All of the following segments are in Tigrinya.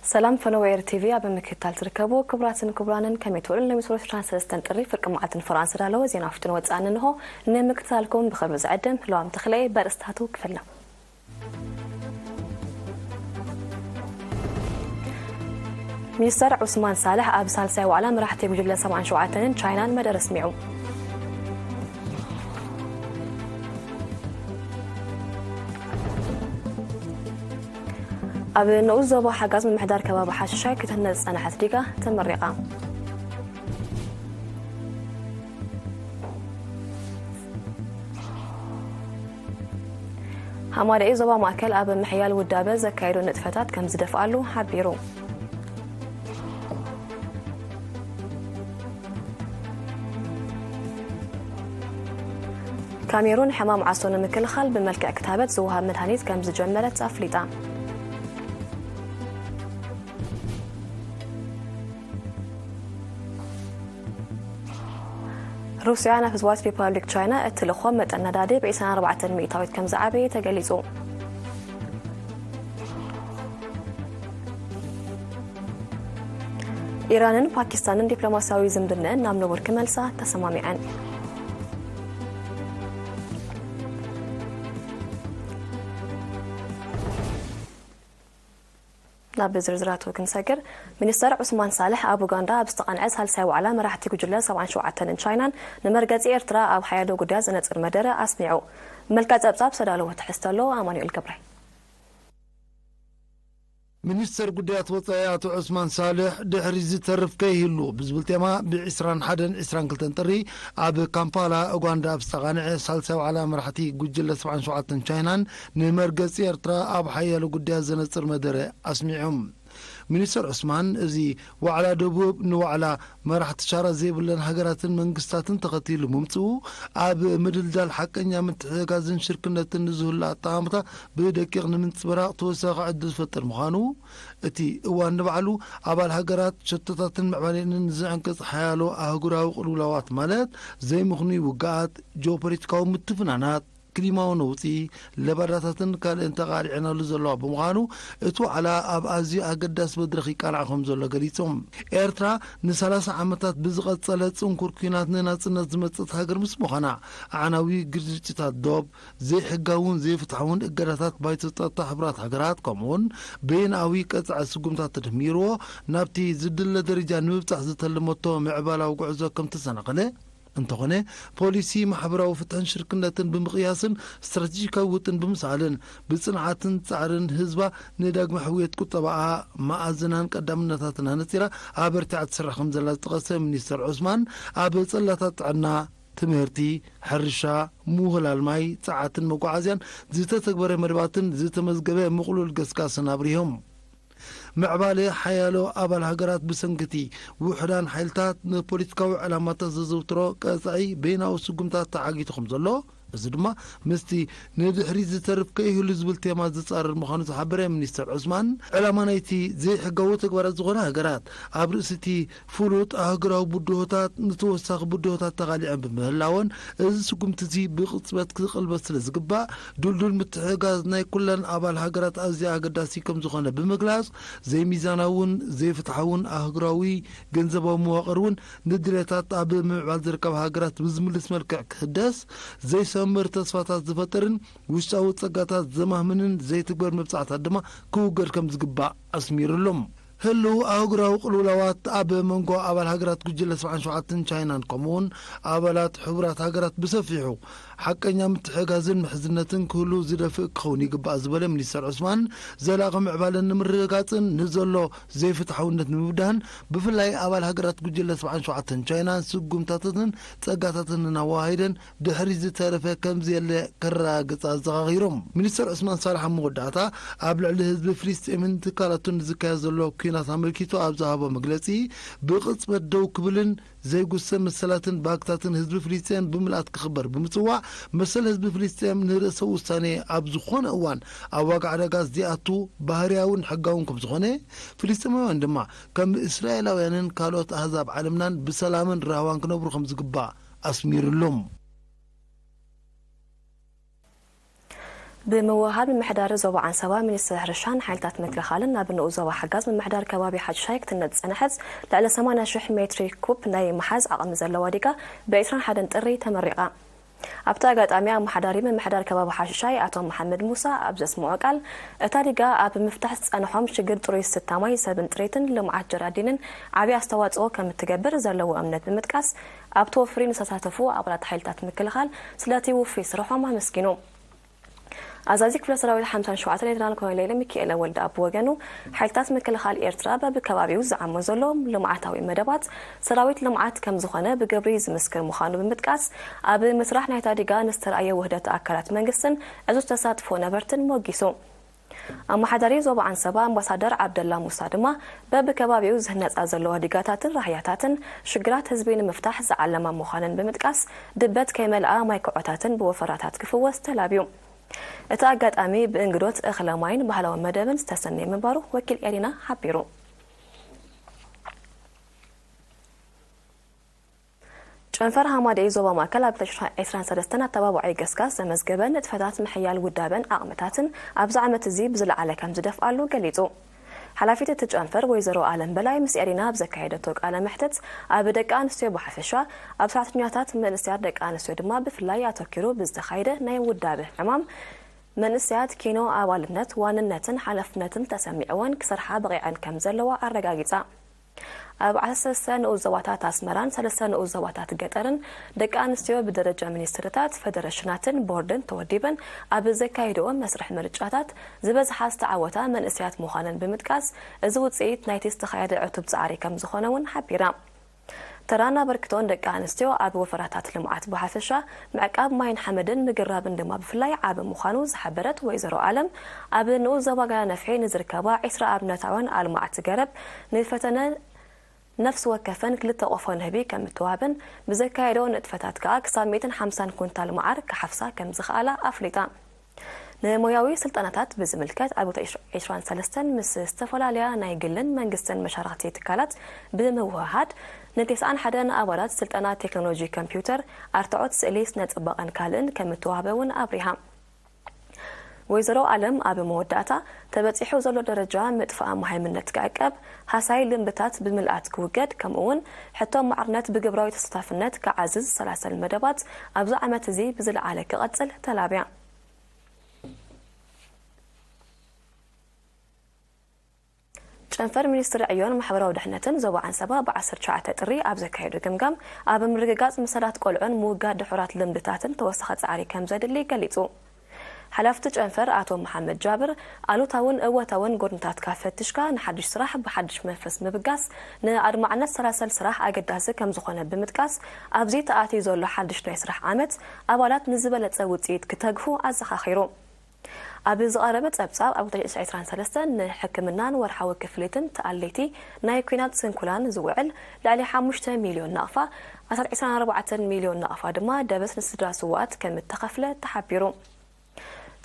ሰላም ፈነወ ኤር ቲቪ ኣብ ምክትታል ትርከቡ ክቡራትን ክቡራንን፣ ከመይ ትውዕሉ? ሎሚ ሰሉስ ዕስራን ሰለስተን ጥሪ ፍርቂ መዓልቲ ንፈረቓ ዝተዳለወ ዜና ውሽጥን ወጻእን እንሆ። ንምክትታልኩም ብኽብሪ ዝዕድም ለዋም ተኽለ። በርእስታቱ ክፍልና። ሚኒስተር ዑስማን ሳልሕ ኣብ ሳልሳይ ዋዕላ መራሕቲ ጉጅለ ሰብዓን ሸውዓተንን ቻይናን መደረ ኣስሚዑ። ኣብ ንኡስ ዞባ ሓጋዝ ምምሕዳር ከባቢ ሓሽሻይ ክትህነጽ ዝጸንሐት ዲጋ ተመሪቓ። ሃማደኤ ዞባ ማእከል ኣብ ምሕያል ውዳበ ዘካየዶ ንጥፈታት ከም ዝደፍኣሉ ሓቢሩ። ካሜሩን ሕማም ዓሶ ንምክልኻል ብመልክዕ ክታበት ዝወሃብ መድሃኒት ከም ዝጀመረት ኣፍሊጣ። ሩስያ ናብ ህዝባዊት ሪፓብሊክ ቻይና እትልእኾ መጠን ነዳዲ ብ ዒስራን ኣርባዕተን ሚእታዊት ከም ዝዓበየ ተገሊጹ። ኢራንን ፓኪስታንን ዲፕሎማስያዊ ዝምድነአን ናብ ንቡር ክመልሳ ተሰማሚዐን። ናብ ዝርዝራቱ ክንሰግር፣ ሚኒስተር ዑስማን ሳልሕ ኣብ ኡጋንዳ ኣብ ዝተቓንዐ ሳልሳይ ዋዕላ መራሕቲ ጉጅለ ሰብዓን ሸውዓተንን ቻይናን ንመርገጺ ኤርትራ ኣብ ሓያሎ ጉዳያት ዘነጽር መደረ ኣስሚዑ። መልክዕ ጸብጻብ ዝተዳለወ ትሕዝቶ ኣሎ። ኣማኑኤል ገብራይ። ሚኒስተር ጉዳያት ወጻኢ ኣቶ ዑስማን ሳልሕ ድሕሪ ዝተርፍ ከይህሉ ብዝብል ቴማ ብ ዒስራን ሓደን ዒስራን ክልተን ጥሪ ኣብ ካምፓላ ኡጋንዳ ኣብ ዝተቓንዐ ሳልሳይ ዋዕላ መራሕቲ ጉጅለ ሰብዓን ሸውዓተን ቻይናን ንመርገጺ ኤርትራ ኣብ ሓያሎ ጉዳያት ዘነጽር መደረ ኣስሚዑ። ሚኒስተር ዑስማን፣ እዚ ዋዕላ ደቡብ ንዋዕላ መራሕቲ ሻራ ዘይብለን ሃገራትን መንግስታትን ተኸቲሉ ምምጽኡ፣ ኣብ ምድልዳል ሓቀኛ ምትሕግጋዝን ሽርክነትን ንዝህሉ ኣጠማምታ ብደቂቕ ንምንጽብራቕ ተወሳኺ ዕድል ዝፈጥር ምዃኑ፣ እቲ እዋን ንባዕሉ ኣባል ሃገራት ሸቶታትን ምዕባሌንን ዝዕንቅጽ ሓያሎ ኣህጉራዊ ቅልውላዋት፣ ማለት ዘይምኽኑይ ውግኣት፣ ጂኦፖለቲካዊ ምትፍናናት፣ ክሊማዊ ነውጺ፣ ለበዳታትን ካልእን ተቓሊዐናሉ ዘለዋ ብምዃኑ፣ እቲ ዋዕላ ኣብ ኣዝዩ ኣገዳሲ መድረኽ ይቃላዕ ከም ዘሎ ገሊጹ። ኤርትራ ንሰላሳ ዓመታት ብዝቐጸለ ጽንኩር ኲናት ንናጽነት ዝመጸት ሃገር ምስ ምዃና፣ ኣዕናዊ ግርጭታት ዶብ፣ ዘይሕጋውን ዘይፍትሓውን እገዳታት ባይቶ ጸጥታ ሕቡራት ሃገራት፣ ከምኡውን በይንኣዊ ቀጻዒ ስጉምታት ተደሚርዎ፣ ናብቲ ዝድለ ደረጃ ንምብጻሕ ዝተለመቶ ምዕባላዊ ጉዕዞ ከም ተሰናኸለ፣ እንተኾነ፣ ፖሊሲ ማሕበራዊ ፍትሕን ሽርክነትን ብምቕያስን ስትራቴጂካዊ ውጥን ብምስኣልን፣ ብጽንዓትን ጻዕርን ህዝባ ንዳግመ ሕውየት ቁጠባኣ መኣዝናን ቀዳምነታትን ኣነጺራ ኣበርቲዓ ትሰርሕ ከም ዘላ ዝጠቐሰ ሚኒስተር ዑስማን፣ ኣብ ጽላታት ጥዕና፣ ትምህርቲ፣ ሕርሻ፣ ምውህላል ማይ፣ ጸዓትን መጓዓዝያን ዝተተግበረ መደባትን ዝተመዝገበ ምቕሉል ገስጋስን ኣብሪሆም። ምዕባለ ሓያሎ ኣባል ሃገራት ብሰንኪ እቲ ውሑዳን ሓይልታት ንፖለቲካዊ ዕላማታት ዘዘውትሮ ቀጻዒ በይናዊ ስጉምታት ተዓጊቱ ከም ዘሎ፣ እዚ ድማ ምስቲ ንድሕሪት ዝተርፍ ከይህሉ ዝብል ቴማ ዝጻረር ምዃኑ ዝሓበረ ሚኒስተር ዑስማን፣ ዕላማ ናይቲ ዘይሕጋዊ ተግባራት ዝኾነ ሃገራት ኣብ ርእሲ እቲ ፍሉጥ ኣህጉራዊ ብድሆታት ንተወሳኺ ብድሆታት ተቓሊዐን ብምህላወን፣ እዚ ስጉምቲ እዚ ብቕጽበት ክቕልበስ ስለ ዝግባእ፣ ድልዱል ምትሕግጋዝ ናይ ኩለን ኣባል ሃገራት ኣዝዩ ኣገዳሲ ከም ዝኾነ ብምግላጽ፣ ዘይሚዛናውን ዘይፍትሓውን ኣህጉራዊ ገንዘባዊ መዋቕር እውን ንድሌታት ኣብ ምምዕባል ዝርከባ ሃገራት ብዝምልስ መልክዕ ክህደስ፣ ዘይሰምር ተስፋታት ዝፈጥርን ውሽጣዊ ጸጋታት ዘማህምንን ዘይትግበር መብጻዕታት ድማ ክውገድ ከም ዝግባእ ኣስሚሩሎም። ህልው ኣህጉራዊ ቅልውላዋት ኣብ መንጎ ኣባል ሃገራት ጉጅለ ሰብዓን ሸውዓተን ቻይናን፣ ከምኡውን ኣባላት ሕቡራት ሃገራት ብሰፊሑ ሓቀኛ ምትሕግጋዝን ምሕዝነትን ክህሉ ዝደፍእ ክኸውን ይግባእ ዝበለ ሚኒስተር ዑስማን፣ ዘላቒ ምዕባለን ንምርግጋጽን ንዘሎ ዘይፍትሓውነት ንምብዳህን፣ ብፍላይ ኣባል ሃገራት ጉጅለ ሰብዓን ሸውዓተን ቻይናን ስጉምታታትን ጸጋታትን እናወሃሂደን ድሕሪት ዝተረፈ ከም ዘየለ ከረጋግጽ ኣዘኻኺሮም። ሚኒስተር ዑስማን ሳልሕ ኣብ መወዳእታ፣ ኣብ ልዕሊ ህዝቢ ፍልስጤምን ትካላቱን ዝካየድ ዘሎ ኲናት ኣመልኪቱ ኣብ ዝሃቦ መግለጺ፣ ብቕጽበት ደው ክብልን ዘይጉሰ መሰላትን ባህግታትን ህዝቢ ፍልስጤም ብምልኣት ክኽበር ብምጽዋዕ፣ መሰል ህዝቢ ፍልስጤም ንርእሰ ውሳኔ ኣብ ዝኾነ እዋን ኣብ ዋጋ ዕዳጋ ዘይኣቱ ባህርያውን ሕጋውን ከም ዝኾነ፣ ፍልስጤማውያን ድማ ከም እስራኤላውያንን ካልኦት ኣህዛብ ዓለምናን ብሰላምን ራህዋን ክነብሩ ከም ዝግባእ ኣስሚሩሎም። ብምውሃድ ምምሕዳር ዞባ ዓንሰባ፣ ሚኒስትሪ ሕርሻን ሓይልታት ምክልኻልን ናብ ንኡስ ዞባ ሓጋዝ ምምሕዳር ከባቢ ሓድሻይ ክትህነጽ ዝጸንሐት ልዕሊ ሰማንያ ሽሕ ሜትሪ ኩብ ናይ ምሓዝ ዓቕሚ ዘለዋ ዲጋ ብ ዕስራን ሓደን ጥሪ ተመሪቓ። ኣብቲ ኣጋጣሚ ኣመሓዳሪ ምምሕዳር ከባቢ ሓሽሻይ ኣቶ መሓመድ ሙሳ ኣብ ዘስምዖ ቃል፣ እታ ዲጋ ኣብ ምፍታሕ ዝጸንሖም ሽግር ጥሩይ ዝስተ ማይ፣ ሰብን ጥሪትን ልምዓት ጀራዲንን ዓቢ ኣስተዋጽኦ ከም እትገብር ዘለዎ እምነት ብምጥቃስ፣ ኣብ ተወፍሪ ንዝተሳተፉ ኣባላት ሓይልታት ምክልኻል ስለቲ ውፉይ ስርሖም ኣመስጊኑ። ኣዛዚ ክፍለ ሰራዊት ሓምሳን ሸውዓተን ሌተናል ኮሎኔል ሚካኤለ ወልደኣብ ብወገኑ፣ ሓይልታት ምክልኻል ኤርትራ በብከባቢኡ ዝዓሞ ዘሎ ልምዓታዊ መደባት ሰራዊት ልምዓት ከም ዝኾነ ብግብሪ ዝምስክር ምዃኑ ብምጥቃስ፣ ኣብ ምስራሕ ናይታ ዲጋ ንዝተራእየ ውህደት ኣካላት መንግስትን ዕዙዝ ተሳትፎ ነበርትን ሞጊሱ። ኣመሓዳሪ ዞባ ዓንሰባ ኣምባሳደር ዓብደላ ሙሳ ድማ፣ በብከባቢኡ ዝህነጻ ዘለዋ ዲጋታትን ራህያታትን ሽግራት ህዝቢ ንምፍታሕ ዝዓለማ ምዃነን ብምጥቃስ፣ ድበት ከይመልኣ ማይ ክዖታትን ብወፈራታት ክፍወስ ተላብዩ። እቲ ኣጋጣሚ ብእንግዶት እኽለ ማይን ባህላዊ መደብን ዝተሰነየ ምንባሩ ወኪል ኤሪና ሓቢሩ። ጨንፈር ሃማደኤ ዞባ ማእከል ኣብ ዕስራን ሰለስተን ኣተባባዒ ገስጋስ ዘመዝገበ ንጥፈታት ምሕያል ውዳበን ዓቕምታትን ኣብዚ ዓመት እዚ ብዝለዓለ ከም ዝደፍኣሉ ገሊጹ። ሓላፊት እቲ ጨንፈር ወይዘሮ ኣለም በላይ ምስ ኤሪና ኣብ ዘካየደቶ ቃለ መሕትት፣ ኣብ ደቂ ኣንስትዮ ብሓፈሻ፣ ኣብ ሰራሕተኛታት መንእሰያት ደቂ ኣንስትዮ ድማ ብፍላይ ኣተኪሩ ብዝተኻየደ ናይ ውዳበ ዕማም፣ መንእሰያት ኪኖ ኣባልነት፣ ዋንነትን ሓላፍነትን ተሰሚዕወን ክሰርሓ በቒዐን ከም ዘለዋ ኣረጋጊጻ። ኣብ ዓሰርተ ሰለስተ ንኡስ ዞባታት ኣስመራን ሰለስተ ንኡስ ዞባታት ገጠርን ደቂ ኣንስትዮ ብደረጃ ሚኒስትርታት፣ ፌደሬሽናትን ቦርድን ተወዲበን ኣብ ዘካየድኦ መስርሕ ምርጫታት ዝበዝሓ ዝተዓወታ መንእሰያት ምዃነን ብምጥቃስ፣ እዚ ውጽኢት ናይቲ ዝተኻየደ ዕቱብ ጻዕሪ ከም ዝኾነ እውን ሓቢራ። ተራን ኣበርክቶን ደቂ ኣንስትዮ ኣብ ወፈራታት ልምዓት ብሓፈሻ፣ ምዕቃብ ማይን ሓመድን ምግራብን ድማ ብፍላይ ዓቢ ምዃኑ ዝሓበረት ወይዘሮ ኣለም፣ ኣብ ንኡስ ዞባ ጋራ ነፍሒ ንዝርከባ ዕስራ ኣብነታውያን ኣልማዕቲ ገረብ ንፈተነ ነፍሲ ወከፈን ክልተ ቆፎ ንህቢ ከም እትወሃበን፣ ብዘካየደኦ ንጥፈታት ከኣ ክሳብ ሚእትን ሓምሳን ኩንታል መዓር ክሓፍሳ ከም ዝኸኣላ ኣፍሊጣ። ንሞያዊ ስልጠናታት ብዝምልከት፣ ኣብ ዕስራን ሰለስተን ምስ ዝተፈላለያ ናይ ግልን መንግስትን መሻርኽቲ ትካላት ብምውህሃድ፣ ንተስዓን ሓደን ኣባላት ስልጠና ቴክኖሎጂ ኮምፒውተር፣ ኣርትዖት ስእሊ፣ ስነ ጽባቐን ካልእን ከም እተዋህበ እውን ኣብሪሃ። ወይዘሮ ኣለም ኣብ መወዳእታ፣ ተበጺሑ ዘሎ ደረጃ ምጥፋእ መሃይምነት ክዕቀብ፣ ሃሳይ ልምብታት ብምልኣት ክውገድ፣ ከምኡ'ውን ሕቶ ማዕርነት ብግብራዊ ተሳታፍነት ክዓዝዝ ዝሰላሰል መደባት ኣብዚ ዓመት እዚ ብዝለዓለ ክቐጽል ተላብያ። ጨንፈር ሚኒስትሪ ዕዮን ማሕበራዊ ድሕነትን ዞባ ዓንሰባ ብ ዓሰርተ ትሽዓተ ጥሪ ኣብ ዘካየዶ ገምጋም፣ ኣብ ምርግጋጽ መሰላት ቆልዑን ምውጋድ ድሑራት ልምድታትን ተወሳኺ ጻዕሪ ከም ዘድሊ ገሊጹ። ሓላፍቲ ጨንፈር ኣቶ መሓመድ ጃብር፣ ኣሉታውን እወታውን ጎድንታትካ ፈቲሽካ ንሓድሽ ስራሕ ብሓድሽ መንፈስ ምብጋስ ንኣድማዕነት ሰላሰል ስራሕ ኣገዳሲ ከም ዝኾነ ብምጥቃስ፣ ኣብዚ ተኣትዩ ዘሎ ሓድሽ ናይ ስራሕ ዓመት ኣባላት ንዝበለጸ ውጽኢት ክተግሁ ኣዘኻኺሩ። ኣብ ዝቐረበ ጸብጻብ፣ ኣብ ዕስራን ሰለስተን ንሕክምናን ወርሓዊ ክፍሊትን ተኣለይቲ ናይ ኲናት ስንኩላን ዝውዕል ልዕሊ ሓሙሽተ ሚልዮን ናቕፋ፣ ኣስታት ዕስራን ኣርባዕተን ሚልዮን ናቕፋ ድማ ደበስ ንስድራ ስውኣት ከም እተኸፍለ ተሓቢሩ።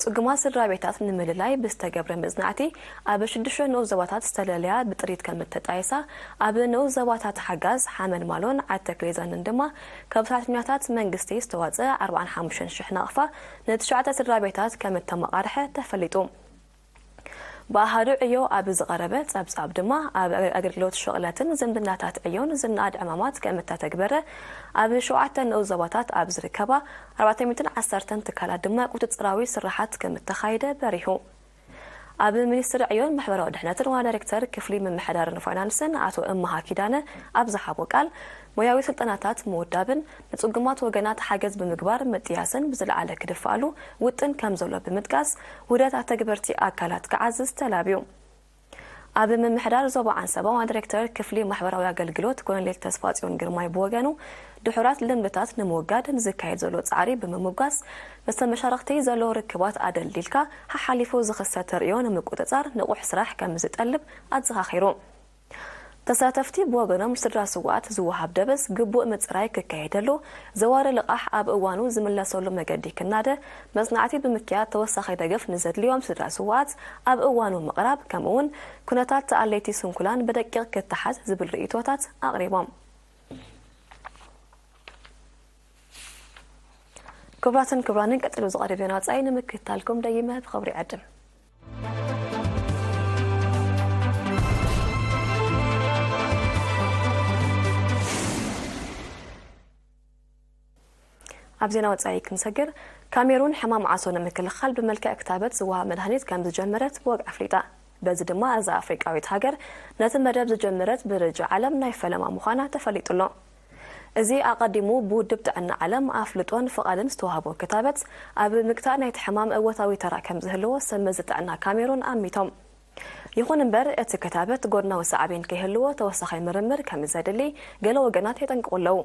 ጽጉማት ስድራ ቤታት ንምልላይ ብዝተገብረ መጽናዕቲ፣ ኣብ ሽዱሽተ ንኡስ ዞባታት ዝተለለያ ብጥሪት ከም እተጣየሳ፣ ኣብ ንኡስ ዞባታት ሓጋዝ፣ ሓመልማሎን ዓዲ ተክሌዛንን ድማ ካብ ሰራሕተኛታት መንግስቲ ዝተዋጽአ ኣርባዓን ሓሙሽተን ሽሕ ናቕፋ ንትሽዓተ ስድራ ቤታት ከም እተመቓርሐ ተፈሊጡ። ብኣሃዱ ዕዮ ኣብ ዝቐረበ ጸብጻብ ድማ፣ ኣብ ኣገልግሎት ሸቕለትን ዝምድናታት ዕዮን ዝነኣድ ዕማማት ከም እተተግበረ፣ ኣብ ሸውዓተ ንኡስ ዞባታት ኣብ ዝርከባ ኣርባዕተ ሚእትን ዓሰርተን ትካላት ድማ ቁጽጽራዊ ስራሓት ከም እተኻየደ በሪሁ። ኣብ ሚኒስትሪ ዕዮን ማሕበራዊ ድሕነትን ዋና ዳይሬክተር ክፍሊ ምምሕዳርን ፋይናንስን ኣቶ እመሃ ኪዳነ ኣብ ዝሃቦ ቃል፣ ሞያዊ ስልጠናታት ምውዳብን ንጽጉማት ወገናት ሓገዝ ብምግባር ምጥያስን ብዝለዓለ ክድፋኣሉ ውጥን ከም ዘሎ ብምጥቃስ፣ ውህደት ኣተግበርቲ ኣካላት ክዓዝዝ ተላብዩ። ኣብ ምምሕዳር ዞባ ዓንሰባ ዋና ዳይሬክተር ክፍሊ ማሕበራዊ ኣገልግሎት ኮሎኔል ተስፋጽዮን ግርማይ ብወገኑ፣ ድሑራት ልምድታት ንምውጋድ ንዝካየድ ዘሎ ጻዕሪ ብምምጓስ፣ ምስ ተመሻረኽቲ ዘሎ ርክባት ኣደልዲልካ፣ ሓሓሊፉ ዝኽሰት ተርእዮ ንምቁጽጻር ንቑሕ ስራሕ ከም ዝጠልብ ኣዘኻኺሩ። ተሳተፍቲ ብወገኖም፣ ስድራ ስውኣት ዝወሃብ ደበስ ግቡእ ምጽራይ ክካየደሉ፣ ዘዋሪ ልቓሕ ኣብ እዋኑ ዝምለሰሉ መገዲ ክናደ፣ መጽናዕቲ ብምክያድ ተወሳኺ ደገፍ ንዘድልዮም ስድራ ስውኣት ኣብ እዋኑ ምቕራብ፣ ከምኡ'ውን ኩነታት ተኣለይቲ ስንኩላን ብደቂቕ ክተሓዝ ዝብል ርእይቶታት ኣቕሪቦም። ክቡራትን ክቡራንን፣ ቀጺሉ ዝቐርብ ዜና ወጻኢ ንምክትታልኩም ደጊመ ብኽብሪ ይዕድም። ኣብ ዜና ወጻኢ ክንሰግር፣ ካሜሩን ሕማም ዓሶ ንምክልኻል ብመልክዕ ክታበት ዝወሃብ መድሃኒት ከም ዝጀመረት ብወግዒ ኣፍሊጣ። በዚ ድማ እዛ ኣፍሪቃዊት ሃገር ነቲ መደብ ዝጀመረት ብደረጃ ዓለም ናይ ፈለማ ምዃና ተፈሊጡ ኣሎ። እዚ ኣቐዲሙ ብውድብ ጥዕና ዓለም ኣፍልጦን ፍቓድን ዝተዋህቦ ክታበት ኣብ ምግታእ ናይቲ ሕማም እወታዊ ተራ ከም ዝህልዎ ሰብ መዚ ጥዕና ካሜሩን ኣሚቶም። ይኹን እምበር፣ እቲ ክታበት ጎድናዊ ሳዕቤን ከይህልዎ ተወሳኺ ምርምር ከም ዘድሊ ገለ ወገናት የጠንቅቑ ኣለዉ።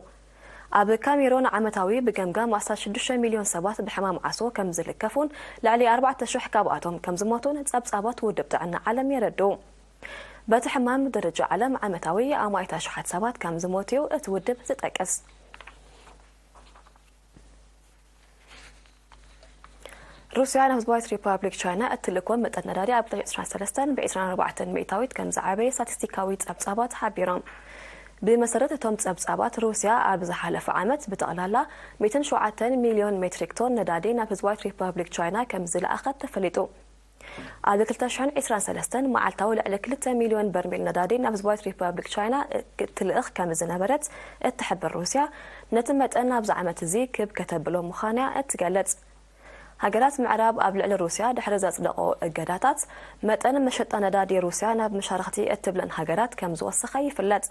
ኣብ ካሜሮን ዓመታዊ ብገምጋም ኣስታት ሽዱሽተ ሚልዮን ሰባት ብሕማም ዓሶ ከም ዝልከፉን ልዕሊ ኣርባዕተ ሽሕ ካብኣቶም ከም ዝሞቱን ጸብጻባት ውድብ ጥዕና ዓለም የረድኡ። በቲ ሕማም ብደረጃ ዓለም ዓመታዊ ኣማኢት ኣሽሓት ሰባት ከም ዝሞቱ'ዩ እቲ ውድብ ዝጠቅስ። ሩስያ ናብ ህዝባዊት ሪፓብሊክ ቻይና እትልእኮ መጠን ነዳዲ ኣብ ዕስራን ሰለስተን ብ ዕስራን ኣርባዕተን ሚእታዊት ከም ዝዓበየ ስታቲስቲካዊ ጸብጻባት ሓቢሮም። ብመሰረት እቶም ጸብጻባት፣ ሩስያ ኣብ ዝሓለፈ ዓመት ብጠቕላላ ሚእትን ሸውዓተን ሚልዮን ሜትሪክ ቶን ነዳዲ ናብ ህዝባዊት ሪፓብሊክ ቻይና ከም ዝለኣኸት ተፈሊጡ። ኣብ ክልተ ሽሕን ዕስራን ሰለስተን መዓልታዊ ልዕሊ ክልተ ሚልዮን በርሜል ነዳዲ ናብ ህዝባዊት ሪፓብሊክ ቻይና ክትልእኽ ከም ዝነበረት እትሕብር ሩስያ፣ ነቲ መጠን ኣብዚ ዓመት እዚ ክብ ከተብሎ ምዃና'ያ እትገልጽ። ሃገራት ምዕራብ ኣብ ልዕሊ ሩስያ ድሕሪ ዘጽደቖ እገዳታት፣ መጠን መሸጣ ነዳዲ ሩስያ ናብ መሻርኽቲ እትብለን ሃገራት ከም ዝወሰኸ ይፍለጥ።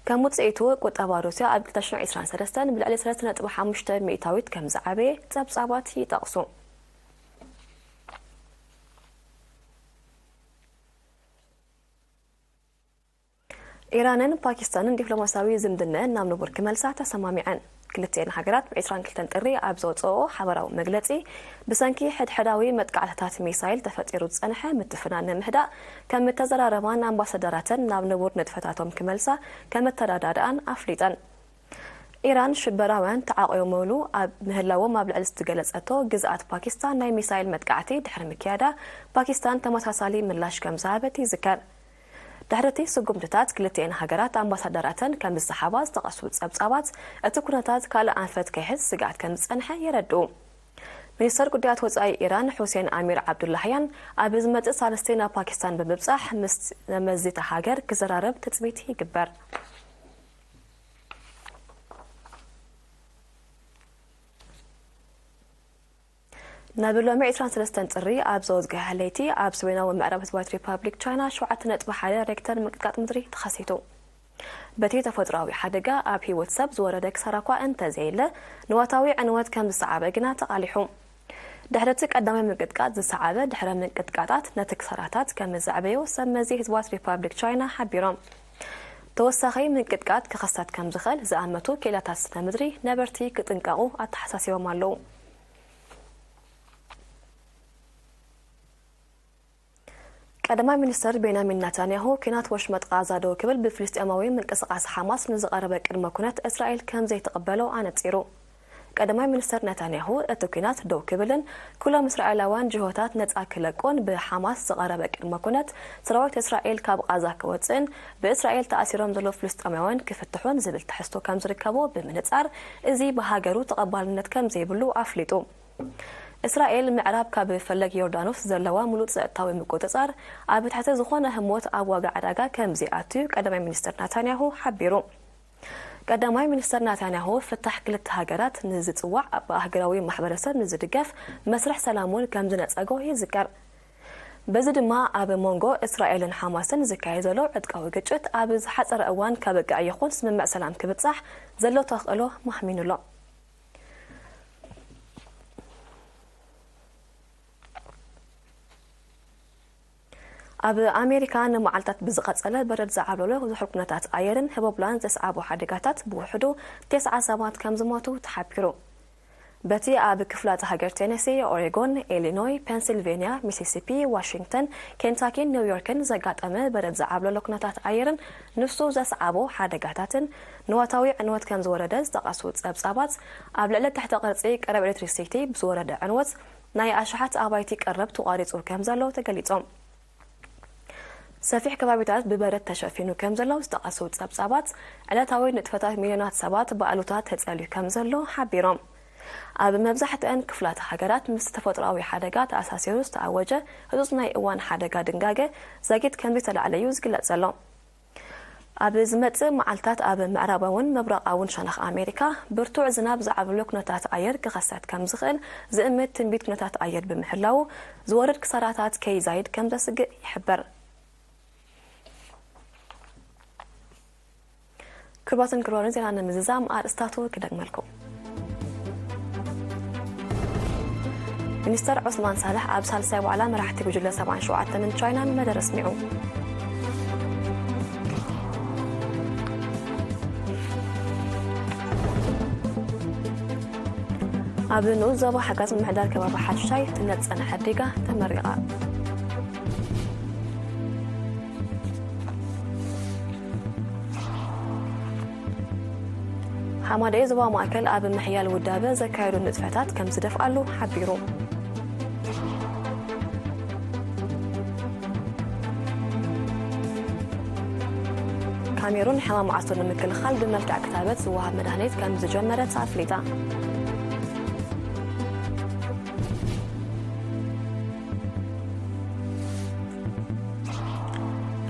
ከም ውጽኢቱ፣ ቁጠባ ሩስያ ኣብ ክልተ ሽሕን ዕስራን ሰለስተን ብልዕሊ ሰለስተ ነጥቢ ሓሙሽተ ሚእታዊት ከም ዝዓበየ ጸብጻባት ይጠቕሱ። ኢራንን ፓኪስታንን ዲፕሎማስያዊ ዝምድነአን ናብ ንቡር ክመልሳ ተሰማሚዐን። ክልቲኤን ሃገራት ብ ዕስራን ክልተን ጥሪ ኣብ ዘውፅኦ ሓበራዊ መግለፂ፣ ብሰንኪ ሕድሕዳዊ መጥቃዕትታት ሚሳይል ተፈጢሩ ዝፀንሐ ምትፍናን ንምህዳእ ከም እተዘራረባን ኣምባሳደራተን ናብ ንቡር ንጥፈታቶም ክመልሳ ከም እተረዳድኣን ኣፍሊጠን። ኢራን ሽበራውያን ተዓቂቦምሉ ኣብ ምህላዎም ኣብ ልዕሊ ዝተገለጸቶ ግዝኣት ፓኪስታን ናይ ሚሳይል መጥቃዕቲ ድሕሪ ምክያዳ፣ ፓኪስታን ተመሳሳሊ ምላሽ ከም ዝሃበት ይዝከር። ድሕሪ እቲ ስጉምትታት፣ ክልቲኤን ሃገራት ኣምባሳደራተን ከም ዝሰሓባ ዝጠቐሱ ጸብጻባት፣ እቲ ኩነታት ካልእ ኣንፈት ከይሕዝ ስግኣት ከም ዝጸንሐ የረድኡ። ሚኒስተር ጉዳያት ወጻኢ ኢራን ሑሴን ኣሚር ዓብዱላህያን ኣብ ዝመጽእ ሳልስቲ ናብ ፓኪስታን ብምብጻሕ ምስ መዚ እታ ሃገር ክዘራረብ ትጽቢት ይግበር። ናብ ሎሚ ዕስራን ሰለስተን ጥሪ ኣብ ዘወዝግሐ ለይቲ ኣብ ሰሜናዊ ምዕራብ ህዝባዊት ሪፓብሊክ ቻይና ሸውዓተ ነጥቢ ሓደ ሬክተር ምንቅጥቃጥ ምድሪ ተኸሲቱ። በቲ ተፈጥሮኣዊ ሓደጋ ኣብ ህይወት ሰብ ዝወረደ ክሳራ እኳ እንተዘየለ፣ ንዋታዊ ዕንወት ከም ዝሰዓበ ግና ተቓሊሑ። ድሕሪ እቲ ቀዳማይ ምንቅጥቃጥ ዝሰዓበ ድሕረ ምንቅጥቃጣት ነቲ ክሳራታት ከም ዘዕበዮ ሰብ መዚ ህዝባዊት ሪፓብሊክ ቻይና ሓቢሮም። ተወሳኺ ምንቅጥቃጥ ክኸሰት ከም ዝኽእል ዝኣመቱ ክኢላታት ስነ ምድሪ ነበርቲ ክጥንቀቑ ኣተሓሳሲቦም ኣለዉ። ቀዳማይ ሚኒስተር ቤንያሚን ናታንያሁ፣ ኲናት ወሽመጥ ቓዛ ደው ክብል ብፍልስጤማዊ ምንቅስቓስ ሓማስ ንዝቐረበ ቅድመ ኩነት እስራኤል ከም ዘይትቕበሎ ኣነጺሩ። ቀዳማይ ሚኒስተር ናታንያሁ፣ እቲ ኲናት ደው ክብልን ኩሎም እስራኤላውያን ጅሆታት ነጻ ክለቁን ብሓማስ ዝቐረበ ቅድመ ኩነት ሰራዊት እስራኤል ካብ ቓዛ ክወጽእን ብእስራኤል ተኣሲሮም ዘለዉ ፍልስጤማውያን ክፍትሑን ዝብል ትሕዝቶ ከም ዝርከቦ ብምንጻር፣ እዚ ብሃገሩ ተቐባልነት ከም ዘይብሉ ኣፍሊጡ። እስራኤል ምዕራብ ካብ ፈለግ ዮርዳኖስ ዘለዋ ምሉእ ጸጥታዊ ምቁጽጻር ኣብ ትሕቲ ዝኾነ ህሞት ኣብ ዋጋ ዕዳጋ ከም ዘይኣቱ'ዩ ቀዳማይ ሚኒስተር ናታንያሁ ሓቢሩ። ቀዳማይ ሚኒስተር ናታንያሁ፣ ፍታሕ ክልተ ሃገራት ንዝጽዋዕ ብኣህጉራዊ ማሕበረሰብ ንዝድገፍ መስርሕ ሰላም እውን ከም ዝነጸጎ ይዝከር። በዚ ድማ ኣብ መንጎ እስራኤልን ሓማስን ዝካየድ ዘሎ ዕጥቃዊ ግጭት ኣብ ዝሓጸረ እዋን ከብቅዕ ይኹን ስምምዕ ሰላም ክብጻሕ ዘሎ ተኽእሎ ማህሚኑ ኣሎ። ኣብ ኣሜሪካ ንመዓልታት ብዝቐጸለ በረድ ዝዓብለሎ ዝሑል ኩነታት ኣየርን ህቦብላን ዘስዓቦ ሓደጋታት ብውሕዱ ተስዓ ሰባት ከም ዝሞቱ ተሓቢሩ። በቲ ኣብ ክፍላተ ሃገር ቴነሲ፣ ኦሬጎን፣ ኢሊኖይ፣ ፔንሲልቬንያ፣ ሚሲሲፒ፣ ዋሽንግተን፣ ኬንታኪን ኒውዮርክን ዘጋጠመ በረድ ዝዓብለሎ ኩነታት ኣየርን ንሱ ዘስዓቦ ሓደጋታትን ንዋታዊ ዕንወት ከም ዝወረደ ዝጠቐሱ ጸብጻባት፣ ኣብ ልዕሊ ትሕተ ቅርጺ ቀረብ ኤሌክትሪሲቲ ብዝወረደ ዕንወት ናይ ኣሽሓት ኣባይቲ ቀረብ ተቋሪጹ ከም ዘሎ ተገሊጾም። ሰፊሕ ከባቢታት ብበረድ ተሸፊኑ ከም ዘሎ ዝጠቐሱ ጸብጻባት፣ ዕለታዊ ንጥፈታት ሚልዮናት ሰባት ብኣሉታ ተጸልዩ ከም ዘሎ ሓቢሮም። ኣብ መብዛሕትአን ክፍላት ሃገራት ምስ ተፈጥሮኣዊ ሓደጋ ተኣሳሲሩ ዝተኣወጀ ህጹጽ ናይ እዋን ሓደጋ ድንጋገ ዛጊት ከም ዘይተላዕለ እዩ ዝግለጽ ዘሎ። ኣብ ዝመጽእ መዓልታት ኣብ ምዕራባውን ምብራቓውን ሸነኽ ኣሜሪካ ብርቱዕ ዝናብ ዝዓብሎ ኩነታት ኣየር ክኸሰት ከም ዝኽእል ዝእምት ትንቢት ኩነታት ኣየር ብምሕላዉ ዝወርድ ክሳራታት ከይዛይድ ከም ዘስግእ ይሕበር። ክቡራትን ክቡራንን ዜና ንምዝዛም ኣርእስታቱ ክደግመልኩም። ሚኒስተር ዑስማን ሳልሕ ኣብ ሳልሳይ ዋዕላ መራሕቲ ጉጅለ ሰብዓን ሸውዓተን ቻይናን መደረ ኣስሚዑ። ኣብ ንኡስ ዞባ ሓጋዝ ምምሕዳር ከባቢ ሓዱሻይ ትነጸን ሓዲጋ ተመሪቓ። ሓማደኤ ዞባ ማእከል ኣብ ምሕያል ውዳበ ዘካየዱ ንጥፈታት ከም ዝደፍኣሉ ሓቢሩ። ካሜሩን ሕማም ዓሶ ንምክልኻል ብመልክዕ ክታበት ዝወሃብ መድሃኒት ከም ዝጀመረት ኣፍሊጣ።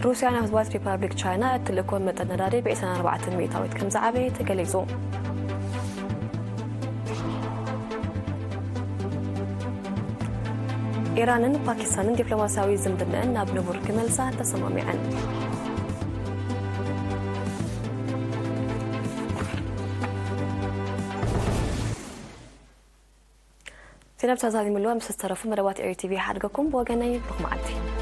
ሩስያ ናብ ህዝባዊት ሪፓብሊክ ቻይና እትልእኮ መጠን ነዳዲ ብ ዕስራን ኣርባዕተን ሚእታዊት ከም ዝዓበየ ተገሊጹ። ኢራንን ፓኪስታንን ዲፕሎማስያዊ ዝምድናኣን ናብ ንቡር ክመልሳ ተሰማሚዐን። ዜና ብተዛዚምልዋ ምስ ዝተረፉ መደባት ኤሪ ቲቪ ሓድገኩም ብወገነይ ብሩኽ መዓልቲ።